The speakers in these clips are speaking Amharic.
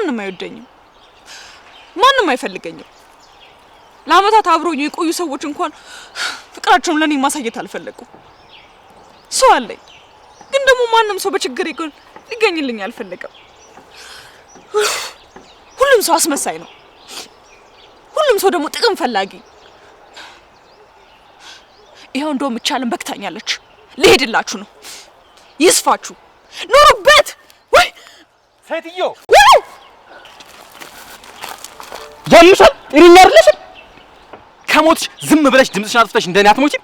ማንም አይወደኝም፣ ማንም አይፈልገኝም። ለአመታት አብሮኝ የቆዩ ሰዎች እንኳን ፍቅራቸውን ለኔ ማሳየት አልፈለጉም። ሰው አለኝ፣ ግን ደግሞ ማንም ሰው በችግሬ ግን ሊገኝልኝ አልፈለገም። ሁሉም ሰው አስመሳይ ነው። ሁሉም ሰው ደግሞ ጥቅም ፈላጊ። ይኸው እንደውም እቻልን በክታኛለች። ልሄድላችሁ ነው። ይስፋችሁ፣ ኑሩበት። ወይ ሴትዮ ያምሻል። ጤነኛ አይደለሽም። ከሞትሽ ዝም ብለሽ ድምፅሽን አጥፍተሽ እንደኔ አትሞቺም?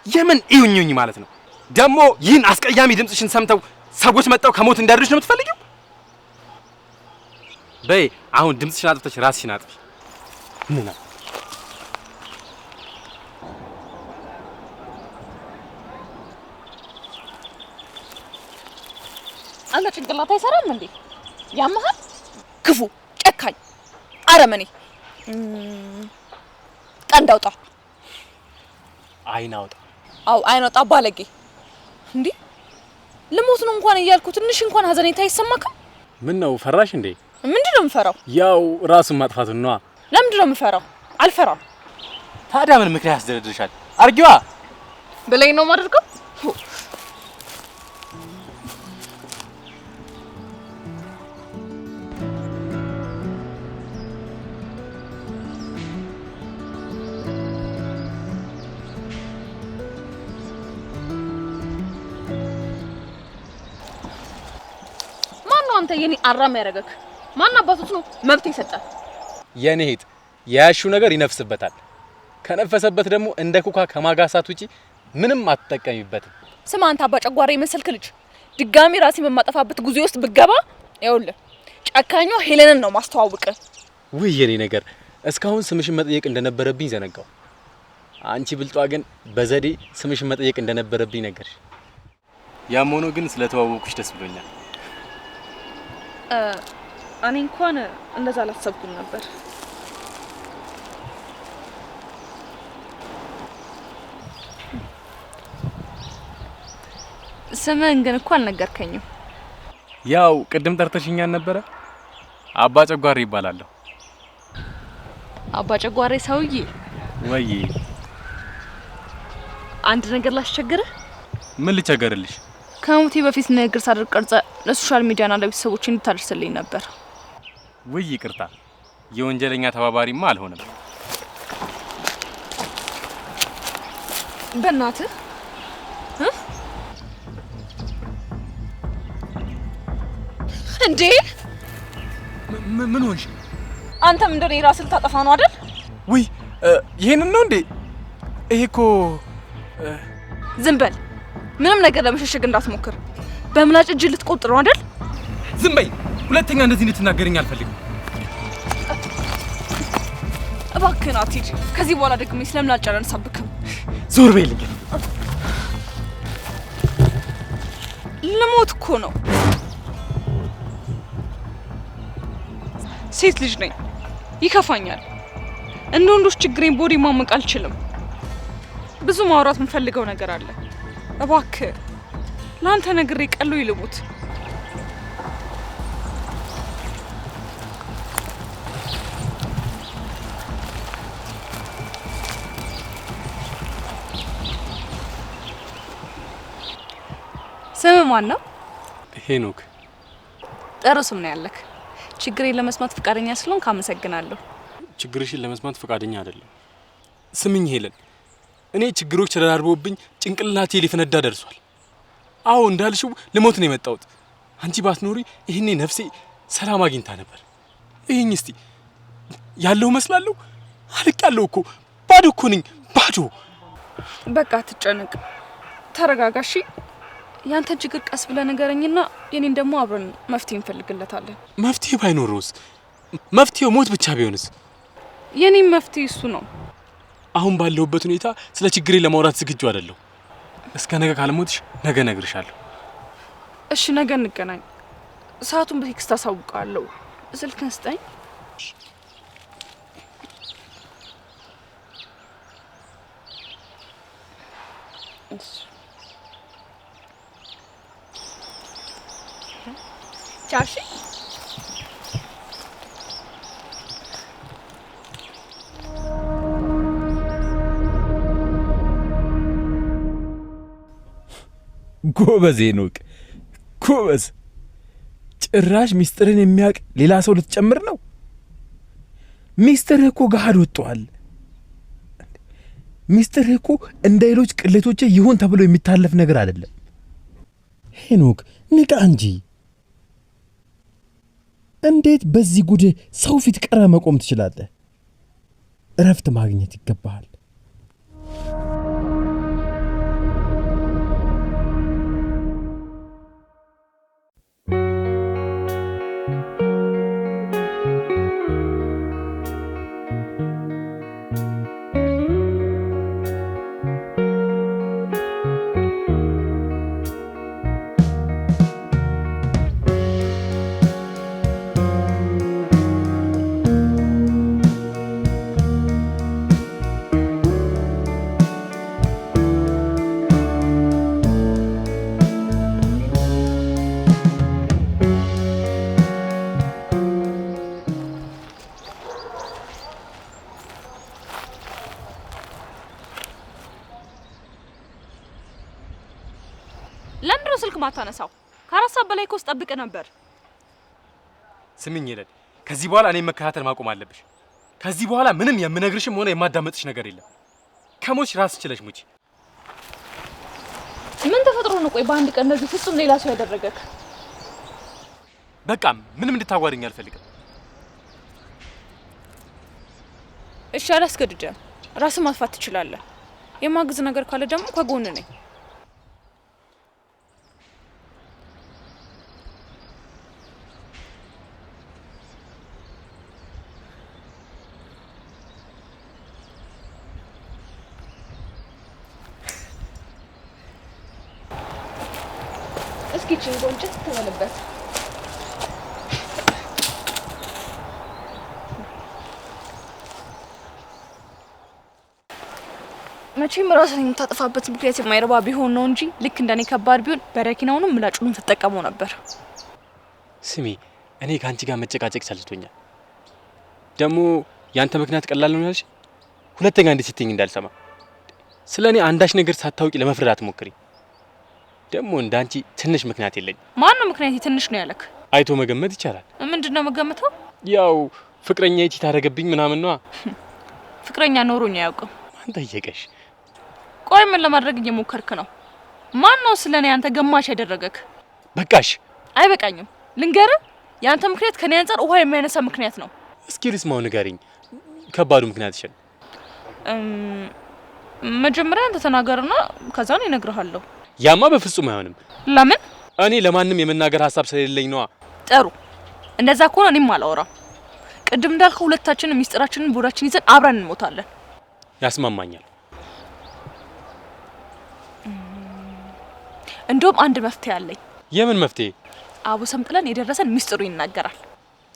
የምን እዩኝ ማለት ነው? ደግሞ ይህን አስቀያሚ ድምፅሽን ሰምተው ሰዎች መጣው ከሞት እንዳድርሽ ነው የምትፈልጊው? በይ አሁን ድምፅሽን አጥፍተሽ ራስሽን አጥፊ። ምን አንተ ጭንቅላት አይሰራም እንዴ? ያመሃል። ክፉ፣ ጨካኝ፣ አረመኔ። ቀንድ አውጣ፣ አይን አውጣ። አው አይን አውጣ፣ ባለጌ። እንዴ ልሞት ነው እንኳን እያልኩ ትንሽ እንኳን ሀዘኔታ አይሰማክም? ምን ነው ፈራሽ እንዴ? ምንድን ነው የምፈራው? ያው ራሱን ማጥፋቱን ነዋ። ለምንድን ነው የምፈራው? አልፈራም። ታዲያ ምን ምክንያት ያስደረድርሻል? አርጊዋ ብለኝ ነው የማደርገው። ማነው አንተ የኔ አራም ያደረገክ? ማን አባቶት ነው መብት የሰጠ? የኔ እህት የያዝሽው ነገር ይነፍስበታል። ከነፈሰበት ደግሞ እንደ ኩካ ከማጋሳት ውጪ ምንም አትጠቀሚበትም። ስማ አንተ አባ ጨጓራ የመሰልክ ልጅ፣ ድጋሚ ራሴን በማጠፋበት ጉዞ ውስጥ ብገባ ይኸውልህ ጨካኟ ሄለንን ነው ማስተዋውቅ። ውይ የኔ ነገር እስካሁን ስምሽን መጠየቅ እንደነበረብኝ ዘነጋው። አንቺ ብልጧ ግን በዘዴ ስምሽን መጠየቅ እንደነበረብኝ ነገርሽ። ያም ሆኖ ግን ስለተዋወቅኩሽ ደስ ብሎኛል። እኔ እንኳን እንደዛ አላሰብኩም ነበር። ስምህን ግን እኮ አልነገርከኝም። ያው ቅድም ጠርተሽኛል ነበረ። አባ ጨጓሬ ይባላለሁ። አባ ጨጓሬ ሰውዬ። ወይ አንድ ነገር ላስቸግርህ። ምን ልቸገርልሽ? ከሞቴ በፊት ንግግር ሳደርግ ቀርጸ ለ social media ና ለቤተሰቦች እንድታደርስልኝ ነበር። ውይ ይቅርታ፣ የወንጀለኛ ተባባሪማ አልሆነም። በእናትህ እንዴ! ምን ሆንሽ? አንተም እንደኔ ራስን ታጠፋ ነው አይደል? ውይ ይሄንን ነው እንዴ? ይሄ እኮ ዝም በል። ምንም ነገር ለመሸሸግ እንዳትሞክር። በምላጭ እጅ ልትቆጥር ነው አይደል? ዝም በይ። ሁለተኛ እንደዚህ እንድትናገረኝ አልፈልግም። እባክህን አትሂድ። ከዚህ በኋላ ደግሜ ስለምላጭ አላነሳብክም። ዞር በይልኝ። ልሞት እኮ ነው። ሴት ልጅ ነኝ፣ ይከፋኛል። እንደ ወንዶች ችግሬን ቦዲ ማመቅ አልችልም። ብዙ ማውራት የምፈልገው ነገር አለ። እባክህ ለአንተ ነግሬ ቀሎ ይልሙት። ስም ማን ነው? ሄኖክ። ጥሩ ስም ነው ያለክ። ችግሬን ለመስማት ፈቃደኛ ስለሆንክ አመሰግናለሁ። ችግርሽን ለመስማት ፈቃደኛ አይደለም። ስምኝ ሄለን፣ እኔ ችግሮች ተደራርበውብኝ ጭንቅላቴ ሊፈነዳ ደርሷል። አዎ እንዳልሽው ልሞት ነው የመጣሁት። አንቺ ባትኖሪ ይህኔ ነፍሴ ሰላም አግኝታ ነበር። ይህኝ እስቲ ያለው መስላለሁ። አልቄያለሁ እኮ ባዶ እኮ ነኝ፣ ባዶ። በቃ አትጨነቅ፣ ተረጋጋሺ። ያንተን ችግር ቀስ ብለህ ንገረኝና የኔን ደግሞ አብረን መፍትሄ እንፈልግለታለን። መፍትሄ ባይኖረውስ? መፍትሄው ሞት ብቻ ቢሆንስ? የኔም መፍትሄ እሱ ነው። አሁን ባለሁበት ሁኔታ ስለ ችግሬ ለማውራት ዝግጁ አይደለሁ። እስከ ነገ ካልሞትሽ ነገ እነግርሻለሁ። እሺ፣ ነገ እንገናኝ። ሰዓቱን በ text አሳውቃለሁ። ስልክህን ስጠኝ። እሺ። ቻው። እሺ። ጎበዝ ሄኖክ ጎበዝ። ጭራሽ ሚስጥርን የሚያውቅ ሌላ ሰው ልትጨምር ነው? ሚስጥርህ እኮ ገሃድ ወጥቷል። ሚስጥርህ እኮ እንደ ሌሎች ቅሌቶች ይሁን ተብሎ የሚታለፍ ነገር አይደለም። ሄኖክ ንቃ እንጂ። እንዴት በዚህ ጉድ ሰው ፊት ቀረ መቆም ትችላለህ? እረፍት ማግኘት ይገባሃል። ለምንድነው ስልክ ማታነሳው? ከ4 ሰዓት በላይ እኮ ስጠብቅ ነበር። ስሚኝ ሄለን፣ ከዚህ በኋላ እኔን መከታተል ማቆም አለብሽ። ከዚህ በኋላ ምንም የምነግርሽም ሆነ የማዳመጥሽ ነገር የለም። ከሞትሽ ራስሽ ችለሽ ሙቺ። ምን ተፈጥሮ ነው? ቆይ በአንድ ቀን እንደዚህ ፍጹም ሌላ ሰው ያደረገክ? በቃ ምንም እንድታዋሪኝ አልፈልግም። እሺ አላስገድድም። ራስን ማጥፋት ትችላለህ። የማግዝ ነገር ካለ ደግሞ ከጎን ነኝ። እስኪ ቺን ጎንጨት ትበልበት። መቼም ራስን የምታጠፋበት ምክንያት የማይረባ ቢሆን ነው እንጂ ልክ እንደኔ ከባድ ቢሆን በረኪናውንም ምላጩንም ትጠቀመው ነበር። ስሚ፣ እኔ ከአንቺ ጋር መጨቃጨቅ ሰልችቶኛል። ደግሞ ያንተ ምክንያት ቀላል ነው ያልሽ፣ ሁለተኛ እንዴት ስትይኝ እንዳልሰማ። ስለ እኔ አንዳች ነገር ሳታውቂ ለመፍረድ አትሞክሪ። ደግሞ እንዳንቺ ትንሽ ምክንያት የለኝም። ማን ነው ምክንያት ትንሽ ነው ያለክ? አይቶ መገመት ይቻላል። ምንድነው መገመተው? ያው ፍቅረኛ cheat አደረገብኝ ምናምን ነዋ። ፍቅረኛ ኖሮኝ አያውቅም። ማን ጠየቀሽ? ቆይ ምን ለማድረግ እየሞከርክ ነው? ማን ነው ስለኔ አንተ ገማሽ ያደረገክ? በቃሽ። አይበቃኝም። ልንገርህ፣ ያንተ ምክንያት ከኔ አንፃር ውሃ የማይነሳ ምክንያት ነው። እስኪ ልስማው፣ ንገሪኝ። ከባዱ ምክንያት ይችላል። መጀመሪያ አንተ ተናገርና ከዛ ነው እነግርሃለሁ። ያማ በፍጹም አይሆንም። ለምን? እኔ ለማንም የመናገር ሀሳብ ስለሌለኝ ነዋ። ጥሩ፣ እንደዛ ከሆነ እኔም አላወራም። ቅድም እንዳልከው ሁለታችንም ሚስጥራችንን ቦዳችን ይዘን አብረን እንሞታለን። ያስማማኛል። እንደውም አንድ መፍትሄ አለኝ። የምን መፍትሄ? አቡ ሰምጥለን የደረሰን ሚስጥሩ ይናገራል።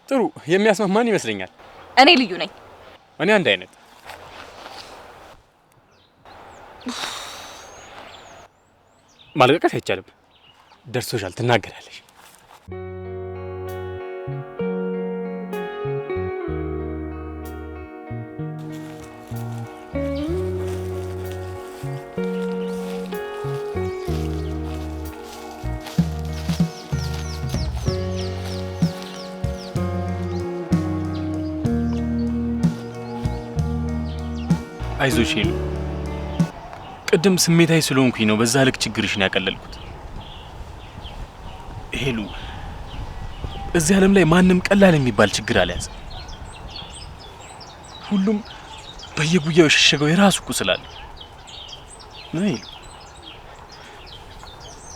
ጥሩ፣ የሚያስማማን ይመስለኛል። እኔ ልዩ ነኝ። እኔ አንድ አይነት። ማለቃቀስ አይቻልም። ደርሶሻል፣ ትናገራለሽ። አይዞሽ ሄሉ፣ ቅድም ስሜታዊ ስለሆንኩኝ ነው በዛ ልክ ችግርሽን ያቀለልኩት። ሄሉ፣ እዚህ ዓለም ላይ ማንም ቀላል የሚባል ችግር አልያዘም። ሁሉም በየጉያው የሸሸገው የራሱ ቁስል አለ። ነው ሄሉ፣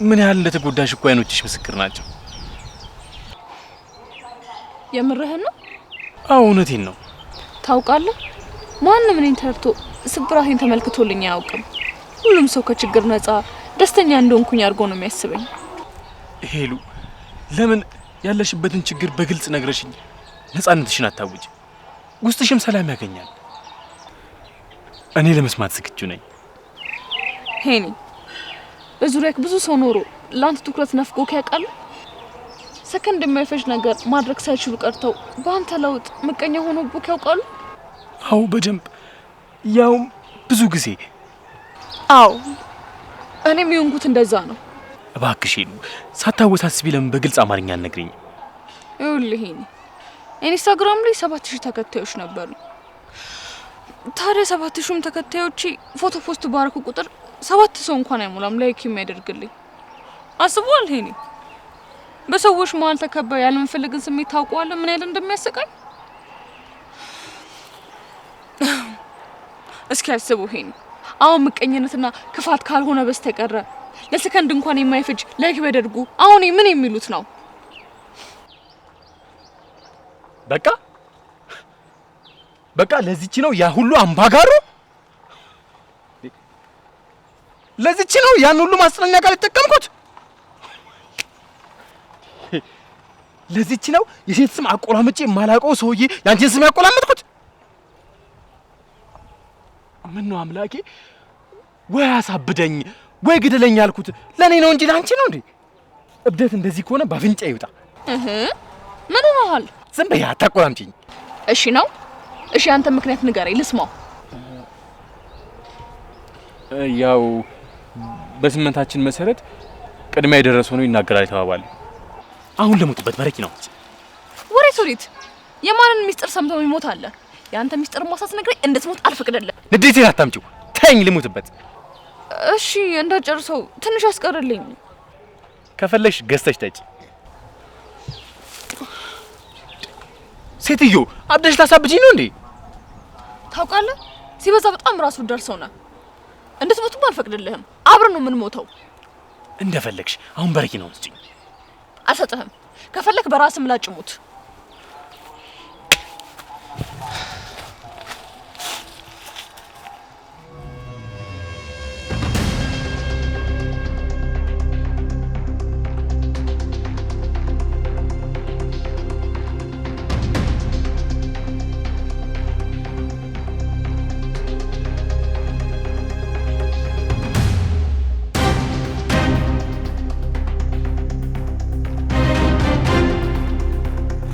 ምን ያህል እንደተጎዳሽ እኮ አይኖችሽ ምስክር ናቸው። የምርህን ነው? አዎ እውነቴን ነው። ታውቃለህ፣ ማንም እኔን ተረድቶ ስብራቴን ተመልክቶልኝ አያውቅም። ሁሉም ሰው ከችግር ነፃ ደስተኛ እንደሆንኩኝ አድርጎ ነው የሚያስበኝ። ሄሉ፣ ለምን ያለሽበትን ችግር በግልጽ ነግረሽኝ ነፃነትሽን አታውጪ? ውስጥሽም ሰላም ያገኛል። እኔ ለመስማት ዝግጁ ነኝ። ሄኒ፣ በዙሪያክ ብዙ ሰው ኖሮ ለአንተ ትኩረት ነፍጎክ ያውቃል? ሰከንድ የማይፈጅ ነገር ማድረግ ሳይችሉ ቀርተው በአንተ ለውጥ ምቀኛ ሆኖብክ ያውቃሉ? አዎ በደንብ፣ ያውም ብዙ ጊዜ። አዎ እኔም የሆንኩት እንደዛ ነው። እባክሽ ሄሉ፣ ሳታወሳስቢ ለምን በግልጽ አማርኛ አልነግሪኝም? ይኸውልህ ሄኒ፣ ኢንስታግራም ላይ 7000 ተከታዮች ነበሩ። ታዲያ 7000ም ተከታዮቼ ፎቶ post ባረኩ ቁጥር 7 ሰው እንኳን አይሞላም like የሚያደርግልኝ። አስበዋል ሄኒ? በሰዎች መሀል ተከበ ያለመፈለግን ስሜት ታውቀዋለህ ምን ያህል እንደሚያሰቃይ? እስኪ አስበው ሄኒ፣ አሁን ምቀኝነትና ክፋት ካልሆነ በስተቀረ ለሰከንድ እንኳን የማይፈጅ like ቢያደርጉ አሁን ምን የሚሉት ነው? በቃ በቃ ለዚች ነው ያ ሁሉ አምባጋሮ? ለዚች ነው ያን ሁሉ ማስጠንቀቂያ ቃል የተጠቀምኩት? ለዚች ነው የሴት ስም አቆላምጬ የማላውቀው ሰውዬ ያንቺን ስም ያቆላምጥኩት? ምን ነው አምላኬ፣ ወይ አሳብደኝ ወይ ግደለኝ ያልኩት ለኔ ነው እንጂ ለአንቺ ነው እንዴ? እብደት እንደዚህ ከሆነ ባፍንጫ ይውጣ። እህ ምን ሆነሃል? ዝም በይ አታቆላምጪኝ። እሺ ነው እሺ፣ አንተ ምክንያት ንገረኝ ልስማው። ያው በስምምነታችን መሰረት ቅድሚያ የደረሰው ነው ይናገራል የተባባለ። አሁን ለሞትበት በረኪ ነው። ወሬ ሶሪት፣ የማንን ሚስጥር ሰምተው ይሞት አለ? ያንተ ሚስጥር ማሳስነግረኝ እንድትሞት አልፈቅድልህም። ንዴቴን አታምጪው፣ ተይኝ ልሞትበት። እሺ እንዳጨርሰው ትንሽ አስቀርልኝ። ከፈለሽ ገዝተሽ ጠጪ። ሴትዮ አብደሽ ታሳብጂኝ ነው እንዴ? ታውቃለህ ሲበዛ በጣም ራስ ወዳድ ሰው ነህ። እንድትሞትም አልፈቅድልህም። አብረን ነው የምንሞተው። እንደፈለግሽ። አሁን በረኪ ነው ስጪኝ። አልሰጥህም። ከፈለክ በራስህ ምላጭ ሙት።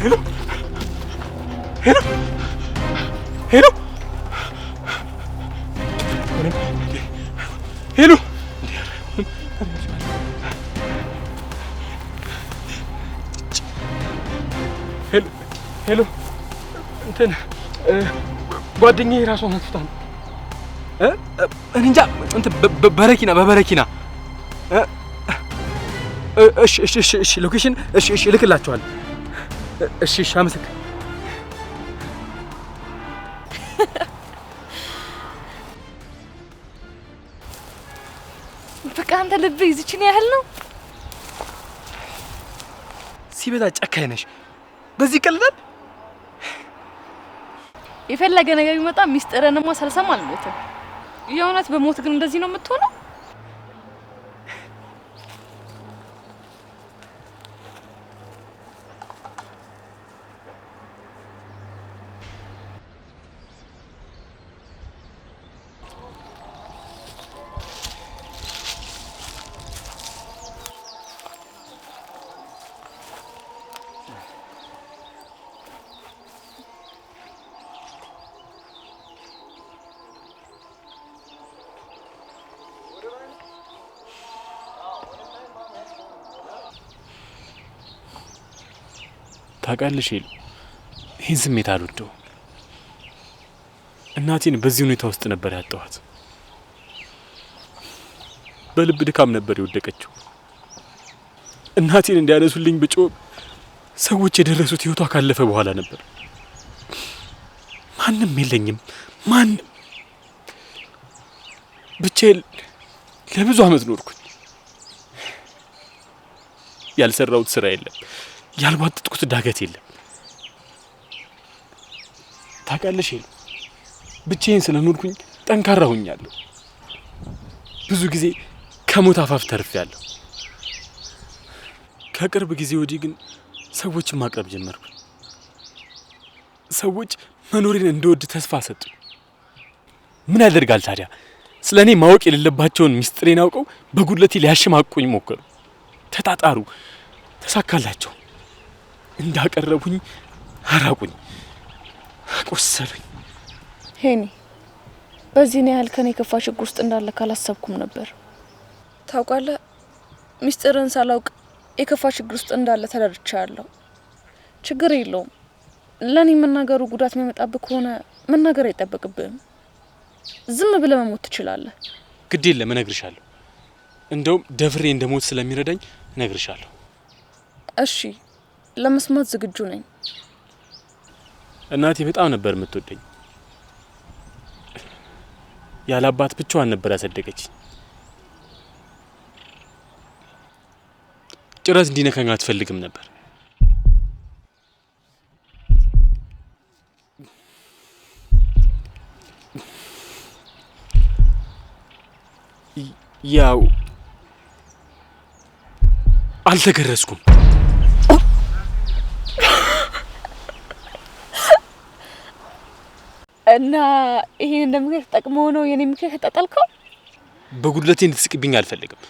ሄሎ ሄሎ ሄሎ ሄሎ ሄሎ፣ እንትን ጓደኛዬ ራሷን አጥፍታ ነው። እኔ እንጃ እንትን በረኪና በበረኪና። እሺ እሺ እሺ እሺ፣ location እሺ እሺ፣ እልክላችኋለሁ። እሺ እሺ፣ አመሰግናለሁ። በቃ አንተ ልብህ ይዝችን ያህል ነው። ሲበዛ ጨካኝ ነሽ። በዚህ ይቀልዳል። የፈለገ ነገር ቢመጣ ሚስጥርንማ ሳልሰማ አልሞትም። የእውነት በሞት ግን እንደዚህ ነው የምትሆነው? ታውቃለሽ ሄሉ፣ ይህን ስሜት አልወደውም። እናቴን በዚህ ሁኔታ ውስጥ ነበር ያጣኋት። በልብ ድካም ነበር የወደቀችው። እናቴን እንዲያነሱልኝ ብጮህ ሰዎች የደረሱት ህይወቷ ካለፈ በኋላ ነበር። ማንም የለኝም፣ ማንም። ብቻዬን ለብዙ አመት ኖርኩኝ። ያልሰራሁት ስራ የለም፣ ያልቧጠጥኩት ዳገት የለም። ታውቃለሽ ሄሉ፣ ብቻዬን ስለኖርኩኝ ጠንካራ ሆኛለሁ። ብዙ ጊዜ ከሞት አፋፍ ተርፌያለሁ። ከቅርብ ጊዜ ወዲህ ግን ሰዎችን ማቅረብ ጀመርኩ። ሰዎች መኖሬን እንደወድ ተስፋ ሰጡኝ። ምን ያደርጋል ታዲያ ስለኔ ማወቅ የሌለባቸውን ሚስጥሬን አውቀው በጉድለቴ ሊያሸማቁኝ ሞከሩ። ተጣጣሩ፣ ተሳካላቸው። እንዳቀረቡኝ አራቁኝ፣ አቆሰሉኝ። ሄኒ፣ በዚህ ነው ያህል ከኔ የከፋ ችግር ውስጥ እንዳለ ካላሰብኩም ነበር። ታውቃለህ፣ ሚስጥርን ሳላውቅ የከፋ ችግር ውስጥ እንዳለ ተረድቻለሁ። ችግር የለውም። ለኔ መናገሩ ጉዳት የሚያመጣብህ ከሆነ መናገር አይጠበቅብህም። ዝም ብለህ መሞት ትችላለህ። ግድ የለም እነግርሻለሁ። እንደውም ደፍሬ እንደሞት ስለሚረዳኝ እነግርሻለሁ። እሺ፣ ለመስማት ዝግጁ ነኝ። እናቴ በጣም ነበር የምትወደኝ። ያለ አባት ብቻዋን ነበር ያሳደገችኝ። ጭረት እንዲነካኝ አትፈልግም ነበር። ያው አልተገረዝኩም። እና ይሄን እንደ ምክንያት ተጠቅመው ነው የኔ ምክንያት ተጣጣልከው? በጉድለቴ እንድትስቅብኝ አልፈልግም።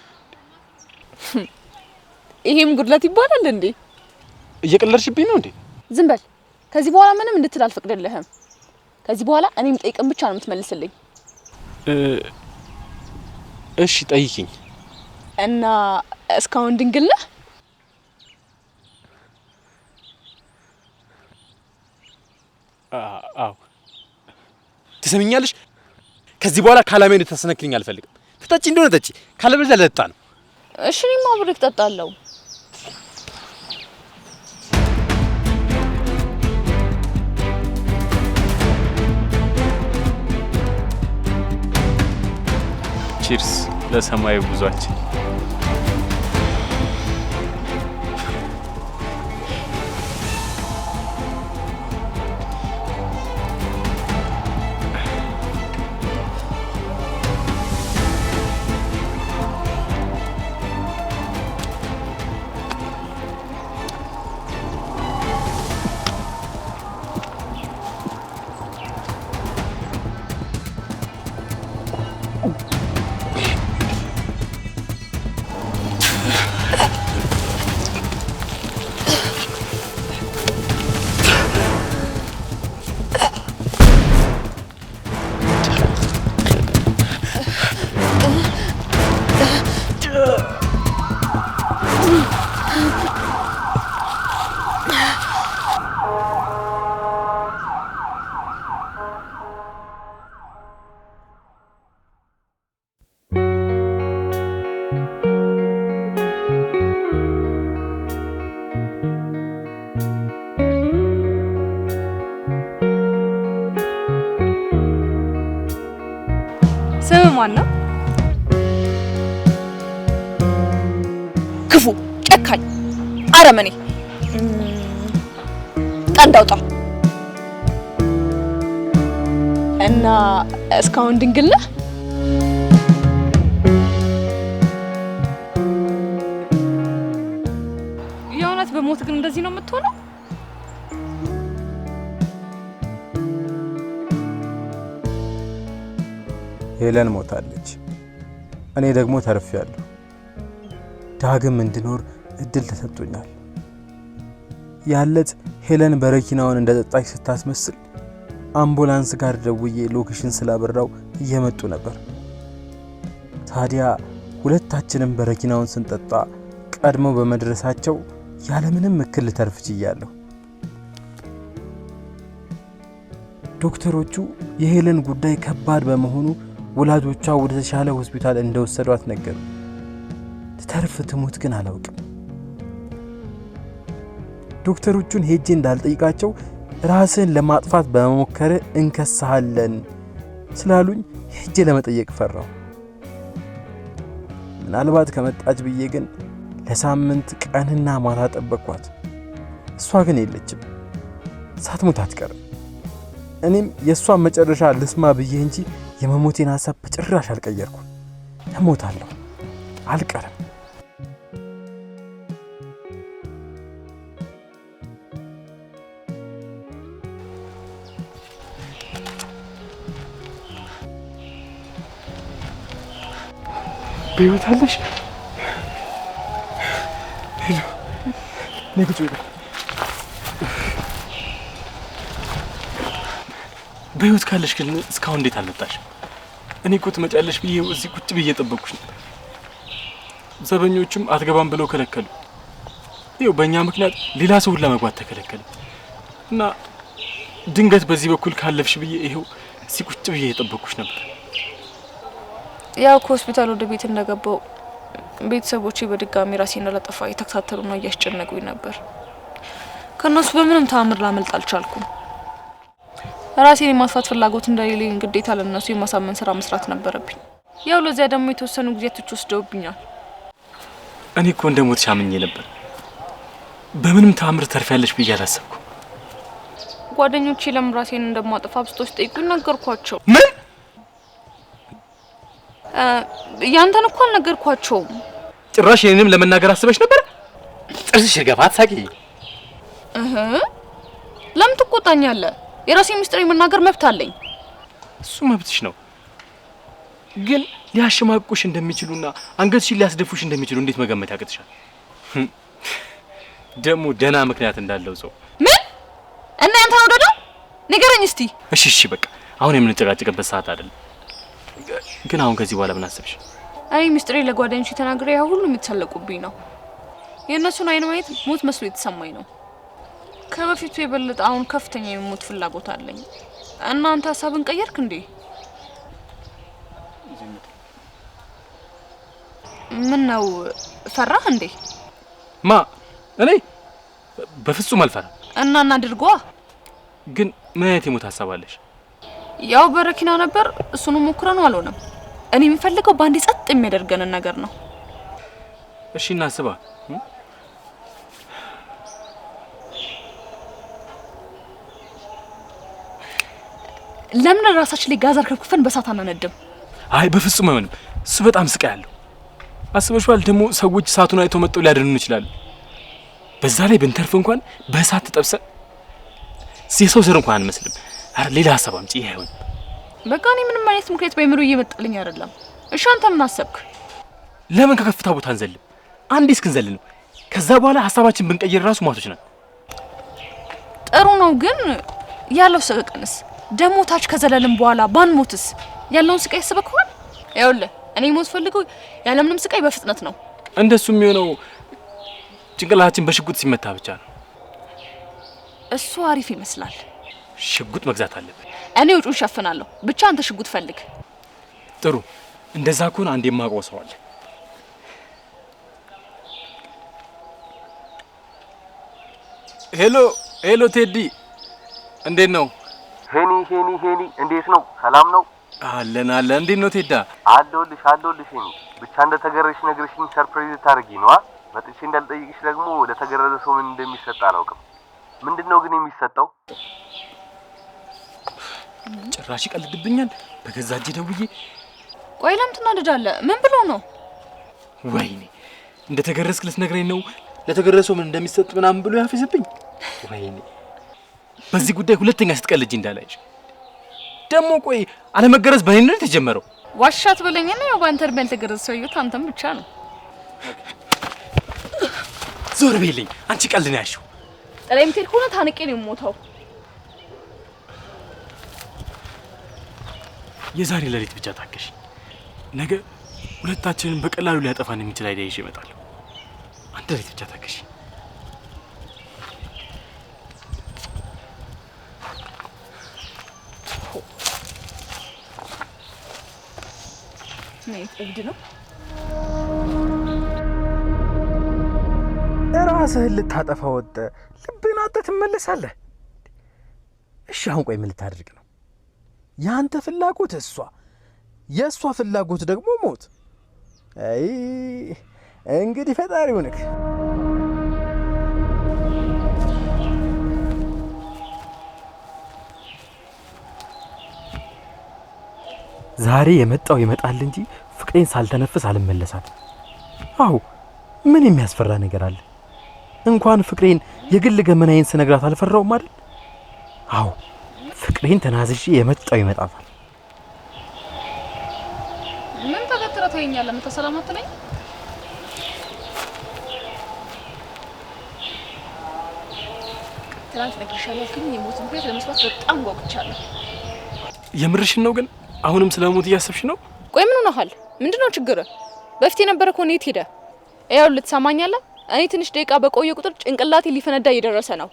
ይሄም ጉድለት ይባላል እንዴ? እየቀለድሽብኝ ነው እንዴ? ዝም በል። ከዚህ በኋላ ምንም እንድትል አልፈቅድልህም። ከዚህ በኋላ እኔም ጠይቅን ብቻ ነው የምትመልስልኝ። እሺ ጠይቂኝ። እና እስካሁን ድንግል ነህ? አዎ። ትሰሚኛለሽ? ከዚህ በኋላ ካላሜ እንድታሰነክልኝ አልፈልግም። ትጠጪ እንደሆነ ጠጪ፣ ካለበለዚያ ልጠጣ ነው። እሺ እኔማ አብሬህ እጠጣለሁ። ቺርስ ለሰማያዊ ጉዟችን። ስም ማን ነው? ክፉ፣ ጨካኝ፣ አረመኔ፣ ቀንድ አውጣ። እና እስካሁን ድንግል ነህ? የእውነት በሞት ግን እንደዚህ ነው የምትሆነው? ሄለን ሞታለች። እኔ ደግሞ ተርፌያለሁ። ዳግም እንድኖር እድል ተሰጥቶኛል። ያለት ሄለን በረኪናውን እንደጠጣች ስታስመስል አምቡላንስ ጋር ደውዬ location ስላበራው እየመጡ ነበር። ታዲያ ሁለታችንም በረኪናውን ስንጠጣ ቀድመው በመድረሳቸው ያለምንም እክል ልተርፍ ችያለሁ። ዶክተሮቹ የሄለን ጉዳይ ከባድ በመሆኑ ወላጆቿ ወደ ተሻለ ሆስፒታል እንደወሰዷት ነገሩ። ትተርፍ ትሙት ግን አላውቅም። ዶክተሮቹን ሄጄ እንዳልጠይቃቸው ራስን ለማጥፋት በመሞከር እንከሳለን ስላሉኝ ሄጄ ለመጠየቅ ፈራሁ። ምናልባት ከመጣች ብዬ ግን ለሳምንት ቀንና ማታ ጠበቅኳት። እሷ ግን የለችም። ሳትሞት አትቀርም። እኔም የእሷን መጨረሻ ልስማ ብዬ እንጂ የመሞቴን ሀሳብ በጭራሽ አልቀየርኩም። እሞታለሁ፣ አልቀርም። በህይወት አለሽ? Hello፣ ነይ ቁጭ በይ። በህይወት ካለሽ ግን እስካሁን እንዴት አልመጣሽም? እኔ እኮ ትመጫለሽ ብዬ እዚህ ቁጭ ብዬ ጠበቅኩሽ ነበር። ዘበኞቹም አትገባም ብለው ከለከሉ። ይኸው በእኛ ምክንያት ሌላ ሰው ሁላ መግባት ተከለከለ እና ድንገት በዚህ በኩል ካለፍሽ ብዬ ይኸው እዚህ ቁጭ ብዬ የጠበቅኩሽ ነበር። ያው ከሆስፒታል ወደ ቤት እንደገባው ቤተሰቦቼ በድጋሚ ራሴን እንዳላጠፋ እየተከታተሉና እያስጨነቁኝ ነበር። ከእነሱ በምንም ተአምር ላመልጥ አልቻልኩም። ራሴን የማጥፋት ፍላጎት እንደሌለኝ ግዴታ ለእነሱ የማሳመን ስራ መስራት ነበረብኝ። ያው ለዚያ ደግሞ የተወሰኑ ጊዜያቶች ወስደውብኛል። እኔ እኮ እንደሞትሽ አምኜ ነበር። በምንም ተአምር ተርፊያለሽ ብዬ አላሰብኩም። ጓደኞቼ ለምን ራሴን እንደማጠፋ አብዝተው ሲጠይቁኝ ነገርኳቸው። ምን? ያንተን እኮ አልነገርኳቸውም። ጭራሽ እኔንም ለመናገር አስበሽ ነበር? ጥርስሽ ይርገፍ፣ አትሳቂ። እህ ለምን ትቆጣኛለህ? የራሴን ምስጢር የመናገር መብት አለኝ። እሱ መብትሽ ነው፣ ግን ሊያሸማቅቁሽ እንደሚችሉና አንገትሽን ሊያስደፉሽ እንደሚችሉ እንዴት መገመት ያቅትሻል? ደግሞ ደህና ምክንያት እንዳለው ሰው። ምን? እና ያንተ ነው ደዶ? ንገረኝ እስቲ። እሺ እሺ፣ በቃ አሁን የምንጨቃጨቅበት ሰዓት አይደለም። ግን አሁን ከዚህ በኋላ ምን አሰብሽ? እኔ ምስጢሬ ለጓደኞቼ ተናግሬ ያ ሁሉ የሚተሳለቁብኝ ነው። የእነሱን አይን ማየት ሞት መስሎ የተሰማኝ ነው። ከበፊቱ የበለጠ አሁን ከፍተኛ የሞት ፍላጎት አለኝ። እና አንተ ሀሳብን ቀየርክ እንዴ? ምን ነው ፈራህ እንዴ? ማ እኔ በፍጹም አልፈራም። እና እናድርጓ። ግን ምን አይነት የሞት ሀሳብ አለሽ? ያው በረኪና ነበር፣ እሱን ሞክረነው አልሆነም። እኔ የምፈልገው በአንዴ ጸጥ የሚያደርገንን ነገር ነው። እሺ እናስባ። ለምን ራሳችን ላይ ጋዝ አርከፍክፈን በእሳት አናነድም? አይ በፍጹም አይሆንም። እሱ በጣም ስቃይ አለው። አስበሽዋል? ደግሞ ሰዎች እሳቱን አይተው መጥተው ሊያድኑን ይችላሉ። በዛ ላይ ብንተርፍ እንኳን በእሳት ተጠብሰን የሰው ዘር እንኳን አንመስልም። አረ ሌላ ሀሳብ አምጪ። ይሄ አይሆንም። በቃ እኔ ምንም አይነት ምክንያት በአእምሮ እየመጣልኝ አይደለም። እሺ አንተ ምን አሰብክ? ለምን ከከፍታ ቦታ አንዘልም? አንዴ እስክንዘል ነው። ከዛ በኋላ ሀሳባችን ብንቀይር ራሱ ሟቾች ነን። ጥሩ ነው፣ ግን ያለው ሰቀቀንስ ደግሞ ታች ከዘለልን በኋላ ባንሞትስ ያለውን ስቃይ ያስበከዋል? ይኸውልህ እኔ ሞት ፈልገው ያለምንም ስቃይ በፍጥነት ነው። እንደሱ የሚሆነው ጭንቅላታችን በሽጉጥ ሲመታ ብቻ ነው። እሱ አሪፍ ይመስላል። ሽጉጥ መግዛት አለብን። እኔ ወጪውን እሸፍናለሁ፣ ብቻ አንተ ሽጉጥ ፈልግ። ጥሩ፣ እንደዛ ከሆነ አንድ የማውቀው ሰው አለ። Hello hello፣ ቴዲ እንዴት ነው? ሄኒ ሄኒ ሄኒ እንዴት ነው? ሰላም ነው? አለን አለን። እንዴት ነው ቴዳ? አለሁልሽ አለሁልሽ ሄኒ። ብቻ እንደተገረዝሽ ነግረሽኝ surprise ታደርጊ ነዋ። መጥቼ እንዳልጠይቅሽ ደግሞ ለተገረዘ ሰው ምን እንደሚሰጥ አላውቅም። ምንድነው ግን የሚሰጠው? ጭራሽ ይቀልድብኛል። በገዛ እጄ ደውዬ። ቆይ ለምን ትናደዳለህ? ምን ብሎ ነው? ወይኔ እንደተገረዝክ ልትነግረኝ ነው? ለተገረዘ ሰው ምን እንደሚሰጥ ምናምን ብሎ ያፌዝብኝ። ወይኔ በዚህ ጉዳይ ሁለተኛ ስትቀልጂ እንዳላይሽ። ደግሞ ቆይ አለመገረዝ በእኔ ነው የተጀመረው? ዋሻት በለኝና ያው ባንተ እድሜ ያልተገረዘ ሰው ያየሁት አንተም ብቻ ነው። ዞር በይልኝ አንቺ ቀልድ ነው ያልሽው። ጥላይ የምትሄድ ከሆነ ታንቄ ነው የምሞተው። የዛሬ ሌሊት ብቻ ታገሽ። ነገ ሁለታችንን በቀላሉ ሊያጠፋን የሚችል idea ይዤ እመጣለሁ። አንድ ሌሊት ብቻ ታገሽ። እብድ ነው። ራስህን ልታጠፋ ወጥተህ ልብህን አጥተህ ትመለሳለህ። እሺ አሁን ቆይ ምን ልታደርግ ነው? ያንተ ፍላጎት እሷ፣ የእሷ ፍላጎት ደግሞ ሞት። አይ እንግዲህ ፈጣሪ ይሁንክ። ዛሬ የመጣው ይመጣል እንጂ ፍቅሬን ሳልተነፍስ አልመለሳትም። አዎ ምን የሚያስፈራ ነገር አለ? እንኳን ፍቅሬን የግል ገመናዬን ስነግራት አልፈራውም አይደል? አዎ ፍቅሬን ተናዝዤ የመጣው ይመጣታል። ምን ተገትረህ ታየኛለህ? መተህ ሰላም አትለኝ? ትናንት ነግሬሻለሁ ያልከኝ የሞት ምክንያት ለመስማት በጣም ጓጉቻለሁ። የምርሽን ነው ግን? አሁንም ስለ ሞት እያሰብሽ ነው? ቆይ ምን ሆነሃል? ምንድነው ችግርህ? በፊት የነበረ ከሆነ የት ሄደ? ይኸውልህ ትሰማኛለህ? እኔ ትንሽ ደቂቃ በቆየ ቁጥር ጭንቅላቴ ሊፈነዳ እየደረሰ ነው።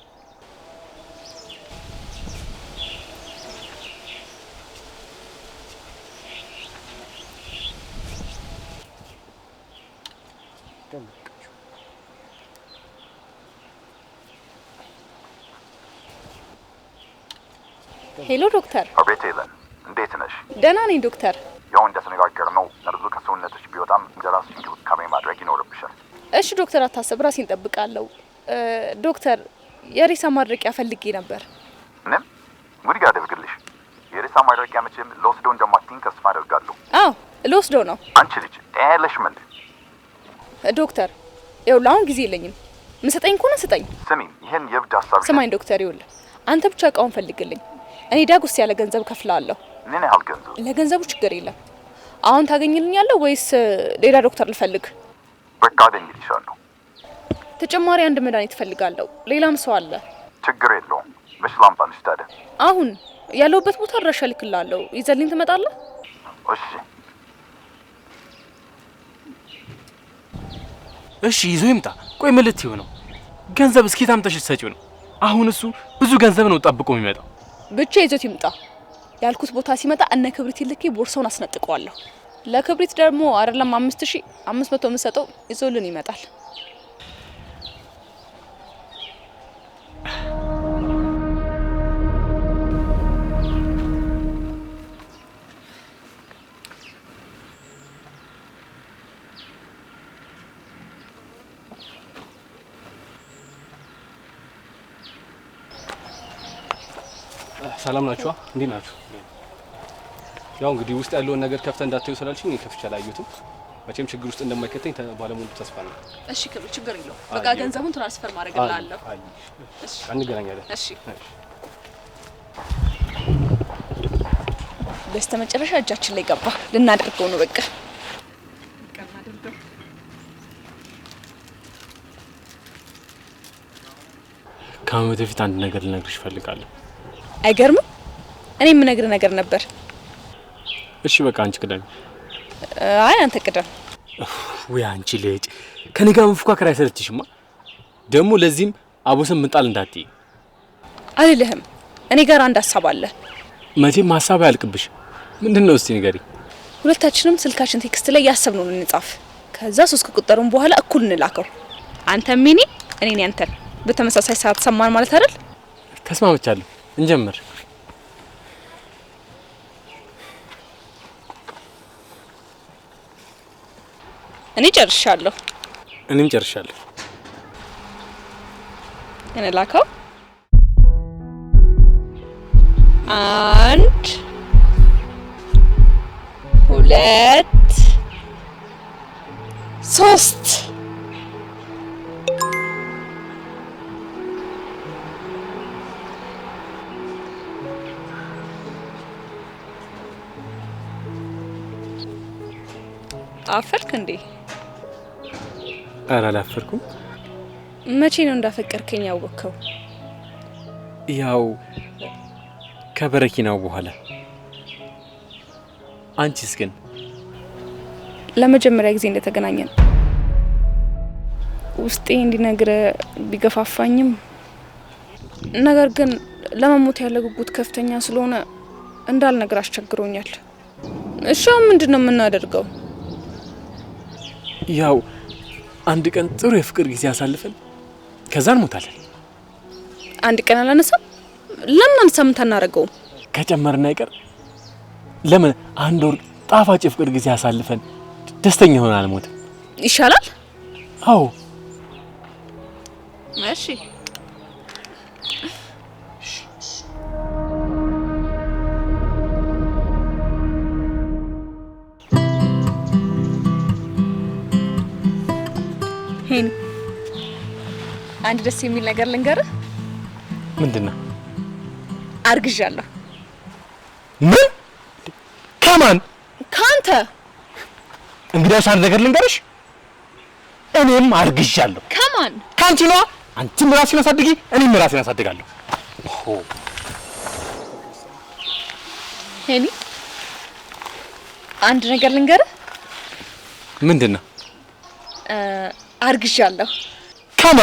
Hello ዶክተር። አቤት ሄለን፣ እንዴት ነሽ? ደህና ነኝ ዶክተር። ያው እንደተነጋገርነው መርዙ ከሰውነትሽ ቢወጣም ለራስሽ እንክብካቤ ማድረግ ይኖርብሻል። እሺ ዶክተር አታስብ፣ ራሴን እጠብቃለሁ። ዶክተር የሬሳ ማድረቂያ ፈልጌ ነበር። ምንም ጉድ ያደርግልሽ። የሬሳ ማድረቂያ መቼም ልወስደው እንደማትይኝ ተስፋ አደርጋለሁ። አዎ ልወስደው ነው። አንቺ ልጅ ጤና የለሽም እንዴ? ዶክተር ይኸውልህ አሁን ጊዜ የለኝም። ምሰጠኝ ከሆነ ስጠኝ። ስሚኝ፣ ይሄን የእብድ ሀሳብ ስማኝ ዶክተር፣ ይኸውልህ አንተ ብቻ እቃውን ፈልግልኝ፣ እኔ ዳጉስ ያለ ገንዘብ ከፍላለሁ። ምን ያህል ገንዘብ? ለገንዘቡ ችግር የለም። አሁን ታገኝልኛለህ ወይስ ሌላ ዶክተር ልፈልግ? በቃ አገኝልሻለሁ። ተጨማሪ አንድ መድኃኒት እፈልጋለሁ። ሌላም ሰው አለ። ችግር የለውም። መች ላምጣልሽ ታዲያ? አሁን ያለሁበት ቦታ አድራሻ እልክልሃለሁ። ይዘልኝ ትመጣለህ? እሺ እሺ ይዞ ይምጣ። ቆይ ምን ልትይው ነው? ገንዘብ እስኪ ታምተሽ ልትሰጪው ነው? አሁን እሱ ብዙ ገንዘብ ነው ጠብቆ የሚመጣው። ብቻ ይዞት ይምጣ። ያልኩት ቦታ ሲመጣ እነ ክብሪት ልኬ ቦርሳውን አስነጥቀዋለሁ። ለክብሪት ደግሞ አይደለም 5500 የምሰጠው ይዞልን ይመጣል። ሰላም ናችሁ? እንዴት ናችሁ? ያው እንግዲህ ውስጥ ያለውን ነገር ከፍተህ እንዳታዩ ስላልሽኝ እኔ ከፍቼ አላየሁትም። መቼም ችግር ውስጥ እንደማይከተኝ ባለሙሉ ተስፋ ነው። እሺ ክብር፣ ችግር የለውም። በቃ ገንዘቡን transfer ማድረግ እላለሁ። እሺ እንገናኛለን። እሺ በስተመጨረሻ እጃችን ላይ ገባ። ልናደርገው ነው በቃ። ከዓመት በፊት አንድ ነገር ልነግርሽ እፈልጋለሁ። አይገርምም? እኔ የምነግርህ ነገር ነበር። እሺ በቃ አንቺ ቅደም። አይ አንተ ቅደም። ወይ አንቺ ልጅ ከኔ ጋር መፎካከር አይሰለችሽማ? ደግሞ ለዚህም አቦስን ምጣል እንዳትይ። አልልህም። እኔ ጋር አንድ ሀሳብ አለ። መቼም ሀሳብ አያልቅብሽ። ምንድነው እስቲ ንገሪ። ሁለታችንም ስልካችን text ላይ ያሰብነውን እንጻፍ። ከዛ 3 ከቆጠሩን በኋላ እኩል እንላከው። አንተም እኔ እኔን ያንተን በተመሳሳይ ሰዓት ሰማን ማለት አይደል? ተስማምቻለሁ። እንጀምር። እኔ ጨርሻለሁ። እኔም ጨርሻለሁ። እንላከው። 1 2 3 አፈርክ እንዴ? ኧረ አላፈርኩም። መቼ ነው እንዳፈቀርከኝ ያወቅከው? ያው ከበረኪናው በኋላ። አንቺስ ግን? ለመጀመሪያ ጊዜ እንደተገናኘን ውስጤ እንዲነግር ቢገፋፋኝም ነገር ግን ለመሞት ያለ ጉጉት ከፍተኛ ስለሆነ እንዳልነግር አስቸግሮኛል። እሺ አሁን ምንድነው የምናደርገው? ያው አንድ ቀን ጥሩ የፍቅር ጊዜ አሳልፈን ከዛ እንሞታለን። አንድ ቀን አላነሳም? ለምን አንድ ሳምንት አናደርገውም? ከጨመርን አይቀር ለምን አንድ ወር ጣፋጭ የፍቅር ጊዜ አሳልፈን ደስተኛ ሆነን አንሞትም? ይሻላል። አዎ እሺ። ሄኒ አንድ ደስ የሚል ነገር ልንገርህ። ምንድነው? አርግዣለሁ። ምን? ከማን? ካንተ። እንግዲያውስ አንድ ነገር ልንገርሽ፣ እኔም አርግዣለሁ። ከማን? ካንቺ ነዋ። አንቺም ራስሽን አሳድጊ፣ እኔም ራሴን አሳድጋለሁ። ሄኒ አንድ ነገር ልንገርህ። ምንድነው? አርግዣለሁ። ከማ?